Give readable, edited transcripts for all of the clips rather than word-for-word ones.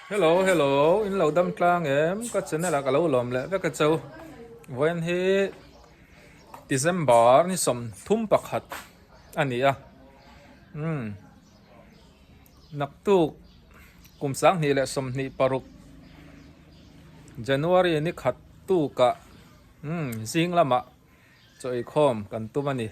Hello hello in lo dam tlang em ka channel ah ka lo lawm leh vek a cho vawiin hi December ni 31 a ni a umm naktuk kum 2026 January ni khat tukah umm zing lamah chaw eikhawm kan tum a ni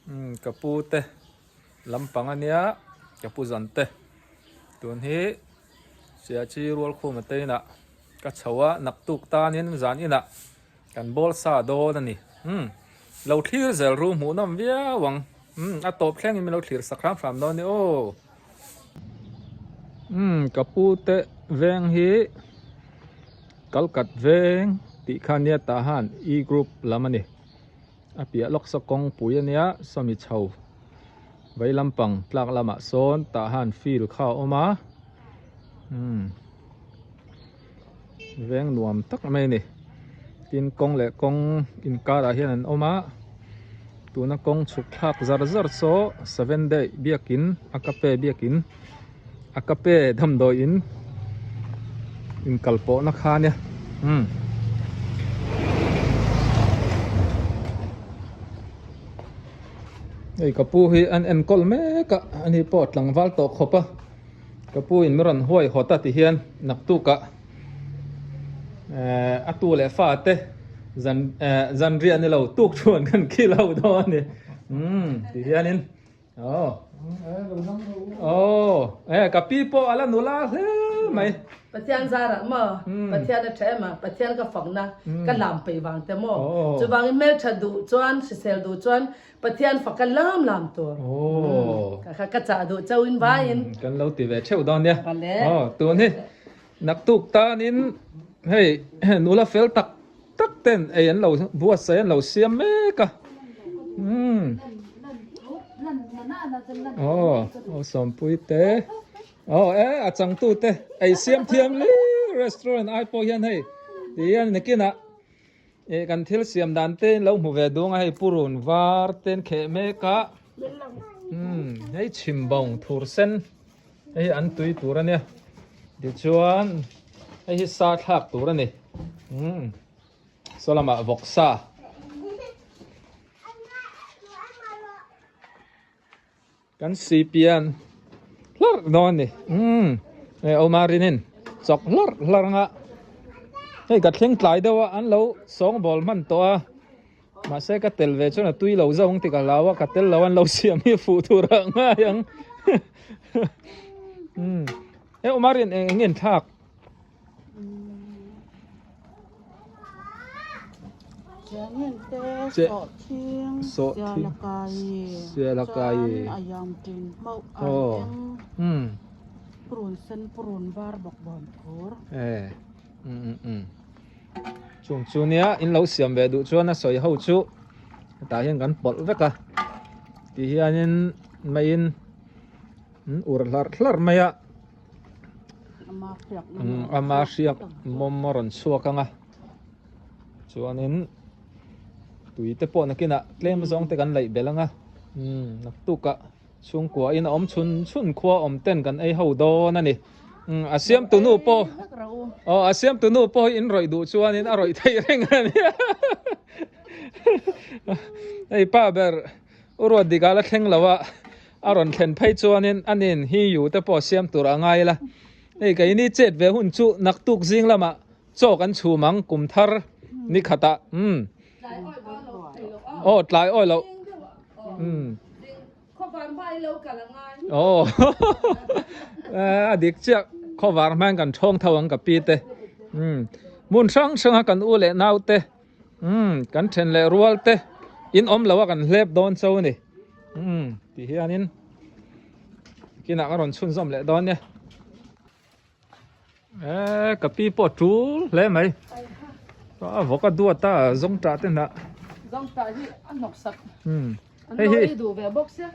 umm ka pu te. Lampang a nia ka pu zan te tun hi Siachi rual khum a te inah ka chho a naktuk tanin zan inah kan ball sa dawn a ni umm lo thlir zel ru hmuh nawm viau ang umm a tawp thlengin min lo thlir sak hram hram dawn a ni aw umm ka pu te veng hi kalkat veng tih kha nia tah han e group lam a ni. A piah lawk saw kawngpui a nia sawmi chho vei lampang tlak lamah sawn tah han field kha a awm a umm veng nuam tak mai a ni tin kawng leh kawng inkarah hian an awm a tuna kawng chhuk thlak zar zar saw seven day biakin a kape biakin a kape damdawi in inkal pawhna kha ania umm. Hei ka pu hi an enkawl mek a ani pawh tlangval tawh khawp a ka pu in min rawn huai hawt a ti hian naktuk ah ehh a tu leh fa te zan ehh zanriah ni lo tuk thuan kan khi lo dawn a ni umm ti hian in. Aw. Aw, eh ka pi pawh a la nula hle mai. Pathian zarah maw, Pathian a tha em a, Pathian ka fakna ka lam peih vang te maw. Chuvangin hmeltha duh chuan, hrisel duh chuan Pathian fak ka lam lam tur. Ka ka chah duh chauhin vaiin. Kan lo ti ve theuh dawn nia. Aw, tun hi naktuk tanin hei nula fel tak tak ten ei an lo buatsaih an lo siam mek a umm aw aw sawmpui te aw e a changtu te ei siam thiam li restaurant ai pawh hian hei ti hian nakinah eh kan thil siam dan te in lo hmu ve duang a hei purun var te an kheh mek a umm hei chhimbawng thur sen. Hei hi an tui tur a nia tichuan hei hi sa thlak tur a ni umm saw lamah vawk sa kan si pian hlarh dawn a ni umm hei awm a rinin chawk hlarh hlarh anga hei ka thleng tlai deuh a an lo sawngbawl hman tawh a. Mahse ka tel ve chuan a tui lo zauh ang tih ka hlau a, ka tel lo an lo siam hi fuh tur ah ngai ang. Umm e Umar in eng nge thlak? Che sawhthing sialakai aw umm purun sen purun var bawk bawn thur e umm umm. Chung chu nia in lo siam ve duh chuan a sawi ho chu hetah hian kan pawlh vek a ti hianin meiin an ur hlarh hlarh mai a ama hriak mawm a rawn chhuak ang a chuanin tui te pawh nakinah tlem zawng te kan laih belh ang a umm naktukah. Chhungkua in a awm chhun chhun khua awm ten kan ei ho dawn a ni. Umm a siam tu nu pawh aw a siam tu nu pawh hi in rawih duh chuan in a rawih theih reng a ni. Hei pa ber u ruat dik ah la thleng lo a a rawn thlen phei chuan in a nin hi yu te pawh siam tur a ngai la. Hei keini chet ve hun chu naktuk zing lamah chaw kan chhum ang kum thar ni khatah umm. Aw tlai awi loh. Umm. Aw a dik chiah khawvar hmain kan thawng tho ang ka pi te. Umm hmun hrang hrang a kan u leh nau te umm kan then leh rual te in awm lo a kan hlep dawn cho a ni. Umm ti hianin kinah ka rawn chhunzawm leh dawn nia. E ka pi pawh tul hle mai a vawk a duat a zawng tah te hnah zawng tah hi a hnawk sak an lo ei duh ve bawk sia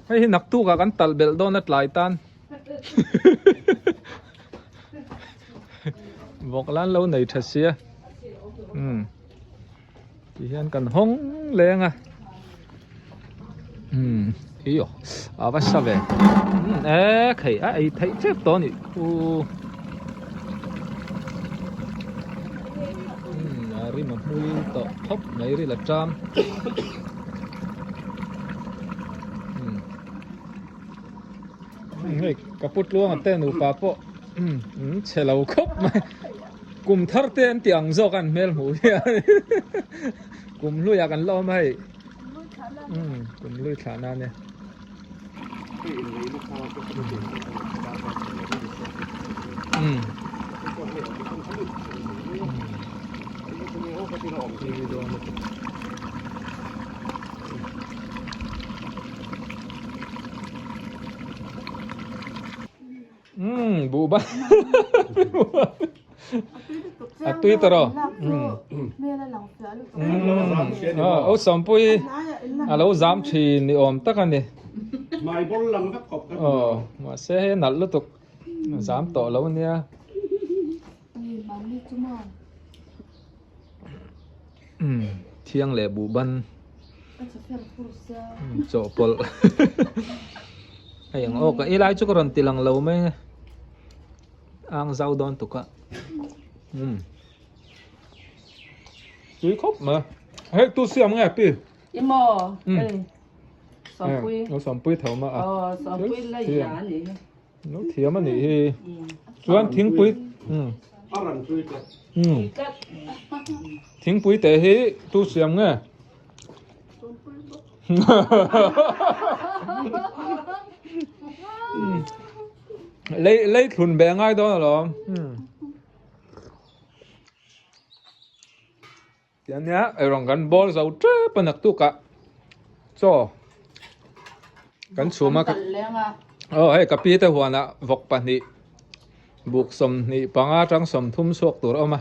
hei hi naktuk ah kan talh belh dawn a tlai tan vawk lan lo nei tha sia um ti hian kan hawng leng a um. Iyo a va sa ve e khei a ei theih tep tawh a nih khu a rim a hmui tawh khawp mai ril a ṭam hei ka pu tluanga te nupa pawh chhe lo khawp mai kum thar te an tih ang zawk an hmel hmuh hian kum hluiah kan la awm a hei. Kum lui thlah nan e. Buh ban. A tui ta rawh. Aw Sawmpui a lo zam thin ni awm tak a ni. Aw mahse hei a nalh lutuk a zam tawh lo ania. Thiang leh buh ban chawhpawlh hei ang aw ka i lai chu ka rawn ti lang lo mai. Ang zau dawn tuk a. Um. Tui khawp mai. Hei tu siam nge pi? Imo. Ei. Sawmpui. O sawmpui tho ma a. Aw sawmpui la ya ni. No thiam ani hi. Chuan thingpui. Um. Aran tui tlat. Um. Thingpui te hi tu siam nge? Lei lei thlun be ngai dawn alawm. Tiang nia erawng kan ball zo tep a naktuk ah chaw kan chhum a aw hei ka pi te huanah vawk pahnih buk 25 atang 30 chhuak tur a awm a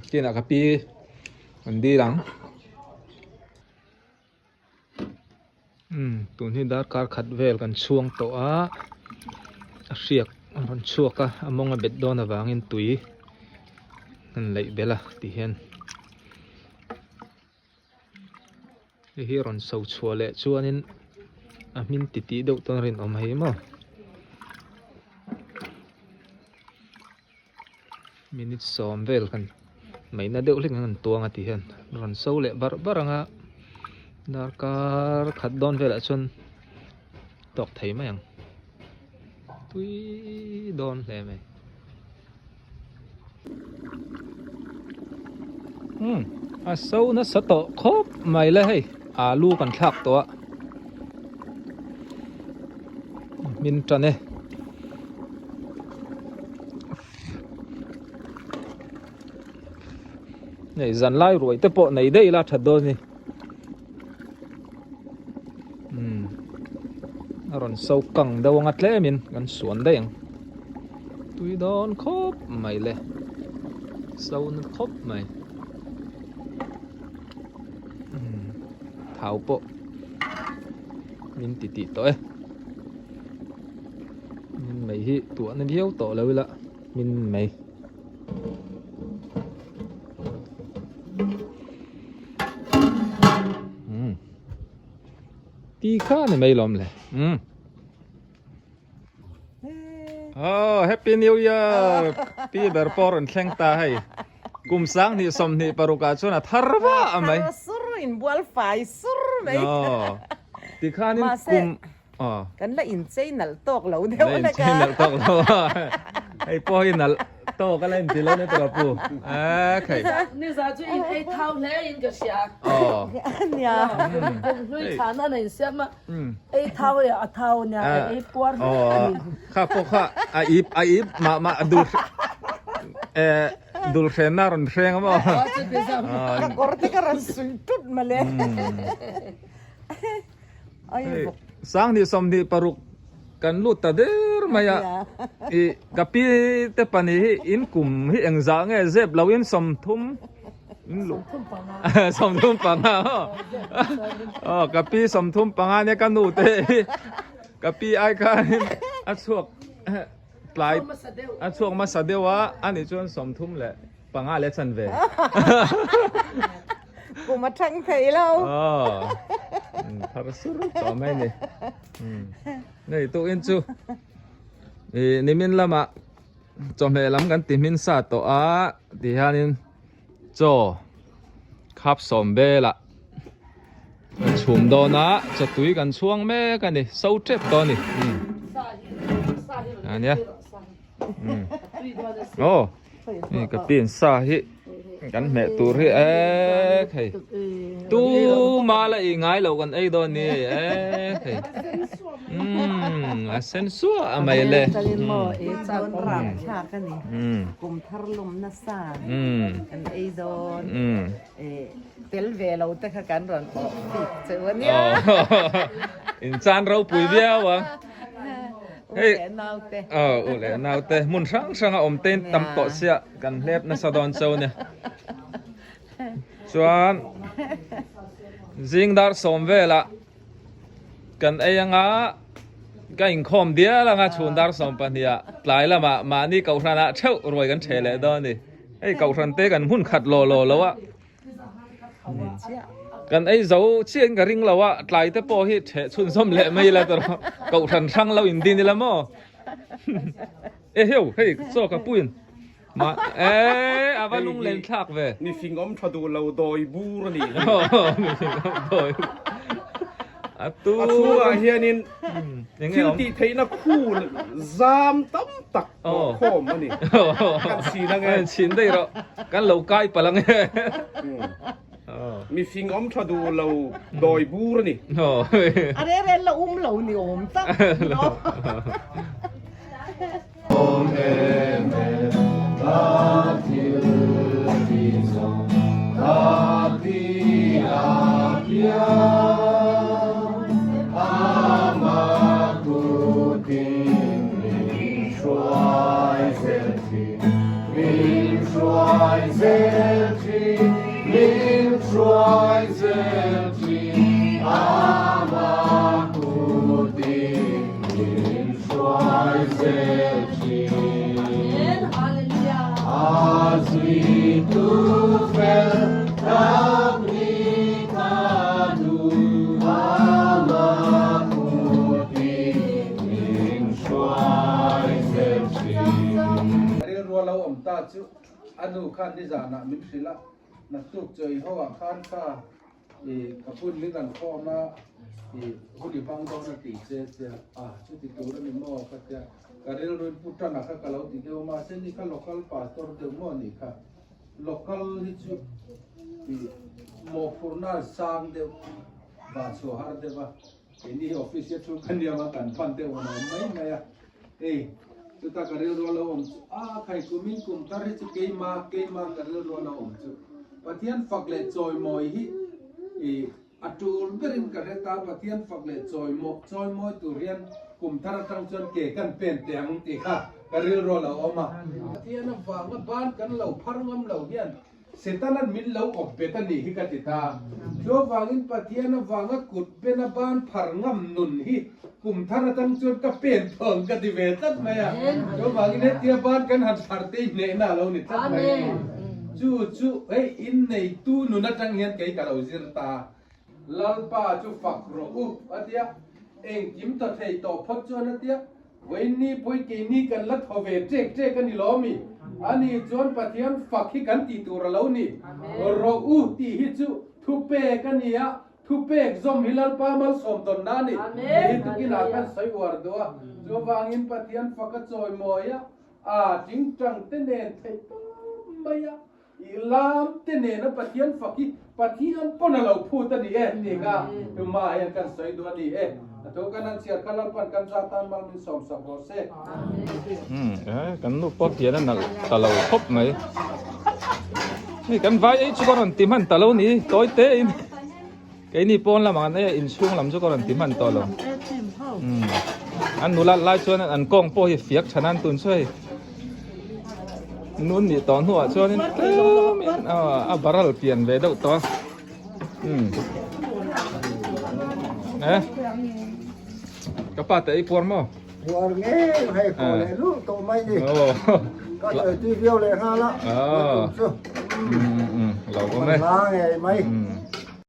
kinah ka pi an dil ang. Umm tun hi darkar khat vel kan chhuang tawh a a hriak a rawn chhuak a a mawng a bet dawn avangin tui an leih belh a ti hian hei hi a rawn so chhuah leh chuanin a hmin titih deuh tawn a rinawm hei maw. Minute sawm vel kan meihna deuh hlek an tuang a ti hian rawn so leh barh barh ang a darkar khat dawn velah chuan tawk thei mai ang tui dawn hle mai umm a so nasa tawh khawp mai le hei alu kan thlak tawh a hmin tan e. Nei zan lai ruai te pawh nei daih ila that dawn ni umm a rawn so kang deuh anga tlem in kan suan daih ang tui dawn khawp mai le so na khawp mai umm thau pawh min ti tih tawh e. Min mei hi tuah na viau tawh lo ila min mei. Um. Ti kha ni mai lawm le. Um. Oh, Happy New Year! Pi ber pawh rawn thleng ta hei. Kum 2026 ah chuan a thar va a mai. Thar sur in bual fai sur mai. Oh. Tikhanin kum Kan la inchei nalh tawk lo deuh La inchei nalh tawk lo a. Hei pawh hi nalh tawk a la inti lo nia tawh pu. A khai. Niza chu in ei thau hle in ka hria. Aw. Nia. Kum hlui chhan a nei siam a. Ei thau e a thau nia ei puar hle a ni. Kha pawh kha a ip a ip mah mah dul eh dul hrenna a rawn hreng a maw. Ka kawr te ka rawn suih tut mawle. Hei 2026 kan lut ta der mai a i ka pi te pahnih hi in kum hi engzah nge zep lo in 30 in lu 35 aw ka pi 35 nia ka nu te hi ka pi ai khan a chhuak tlai a chhuak hmasa deuh a ani chuan 35 leh chanve kum a thang thei lo. Aw. Thar sur tawh mai ni. Nei tukin chu ih nimin lamah chawhmeh lam kan ti hmin sa tawh a ti hianin chaw khap sawm velah kan chhum dawn a chaw tui kan chhuang mek a ni so tep tawh a ni ania aw hei ka pin sa hi kan hmeh tur hi ek hei tuma la i ngai lo kan ei dawn ni ek hei umm a sen suah a mai le kum thar lum nasa kan ei dawn tel ve lo te kha kan rawn awh bik cheu a nia in chan ropui viau a Hei aw u leh naute hmun hrang hrang a awm te in tam tawh sia kan hlep nasa dawn cho nia chuan zing dar sawm velah kan ei anga ka inkhawm dial anga chhun dar 12 ah tlai lamah mahni kohhran ah theuh ruai kan theh leh dawn a ni hei kohhran te kan hmun khat law law lo a. Kan ei zo chiah in ka ring lo a, tlai te pawh hi theh chhunzawm leh mai ila tawrh kohhran hrang lo in din ila maw? E heu, hei chaw ka puin mah e a va lunglen thlak ve. Mi fing awm tha duh lo dawi bur a nih hi. Mi fing awm dawi a tu. A chhungah hianin thil tih theihna khu zam tam tak Aw khawm a ni. Kan chhin ang e. Chhin daih rawh. Kan lo kai palh ang e. Mi fing awm tha duh lo dawi bur a ni. A rel rel la um lo ni awm tak. Rilru a lo awm ta chu a nu khan nizanah min hrilh a, naktuk chaw i ho ah khan kha i ka phun min rawn khawm a, i hun i hmang dawn a ti che che a, chuti tur a ni maw ka tia, ka rilruin pu Tana kha ka lo ti deuh a, mahse ni kha local pastor deuh maw a nih kha, local hi chu i mawhphurhna a sang deuh, vah chhuah har deuh a. Keini hi office hi a thu ka niam a, kan pan deuh an awm mai mai a. Hei, chuta ka rilru a lo awm chu, a khai kumin kum thar hi chu keima, keima ka rilru a lo awm chu. Pathian fak leh chawimawi hi i a tul berin ka hre ta, Pathian fak leh chawimaw, chawimawi tur hian kum thar atang chuan ke kan pen teh ang tih kha ka rilru a lo awm a. Pathian avanga ban kan lo phar ngam lo hian Setanan min lo awp bet a nih hi ka ti ta. Chu avangin Pathian avanga kut bena ban phar ngam nun hi kum thar atang chuan ka pen thawng ka ti ve tlat mai a. Chu avangin hetia ban kan han phar te hi hnehna a lo ni tlat mai a ni. Chu chu hei inneitu nun atang hian kei ka lo zir ta. Lalpa chu fak rawh u a tia, engkim thaw thei tawh phawt chuan a tia, Vawiinni pawhin keini kan la thaw ve ṭek ṭek a ni lo mi? Ani chuan Pathian fak hi kan tih tur a lo ni. Rawh u tih hi chu thupek a ni a, thupek zawm hi Lalpa malsawm tawnna a ni. Tih hi tukinah khan sawi uar duh a, chuvangin Pathian fak a chawimawi a, a tingtang te nen theih tawp mai a. I lam te nena Pathian fak hi Pathian pawn a lo phut a ni e tih kha tuma hian kan sawi duh a ni e. A thu kan han chhiar kha Lalpan kan za tan mal min sawmsak rawh se. Umm eh kan nu pawh pian a nalh ta lo khawp mai. Hei kan vai ei chu ka rawn ti hman ta lo ni tawi te in keini pawn lamah kan ei a inchhung lam chu ka rawn ti hman tawh lo. Umm an nula lai chuan an kawng pawh hi fiak tha nan tun chu hei. Nun nih tawh hnuah chuanin tlemin a baral pian ve deuh tawh a. Umm. Eh. Ka pa te ei puar maw? Puar ngei hei khaw leh luh tawh mai ni. Ka sawi tui viau leh nghal a. Aw. Chu. Umm umm lo awm e. Hla ngei mai. Umm.